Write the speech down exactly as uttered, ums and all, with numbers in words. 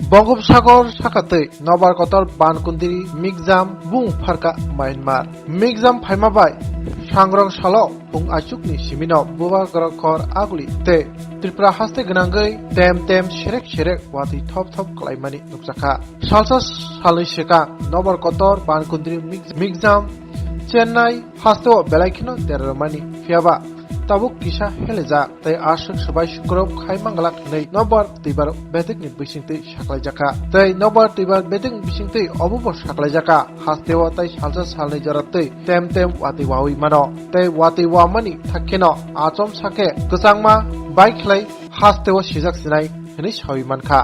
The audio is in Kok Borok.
Bongopsagor saka twi nobar kotor bankundri mikjam bung pharka Myanmar. Mikjam phaima bai sangrong salo phung achukni simino bubagra khor aguli tei Tripura haste gwnangwi tem tem serek serek watwi thop thop khlaimani nukjakha. Salsa salni swkang nobar kotor bankundri mik-, mikjam Chennai hasteo belai kheno derarmani phiyaba tabuk kisa heljak tei aswk swbai sukrop khai manglak hinwi nobar twibar bedekni bisingtwi saklaijakha. Tei nobar twibar bedekni bisingtwi obobo saklaijakha. Hasteo tei salsa salni jora twi tem tem watwi wawi mano. Tei watwi wamani thakkeno achom sake kwchangma bai khlai hasteo sijak sinai hinwi sawi mankha.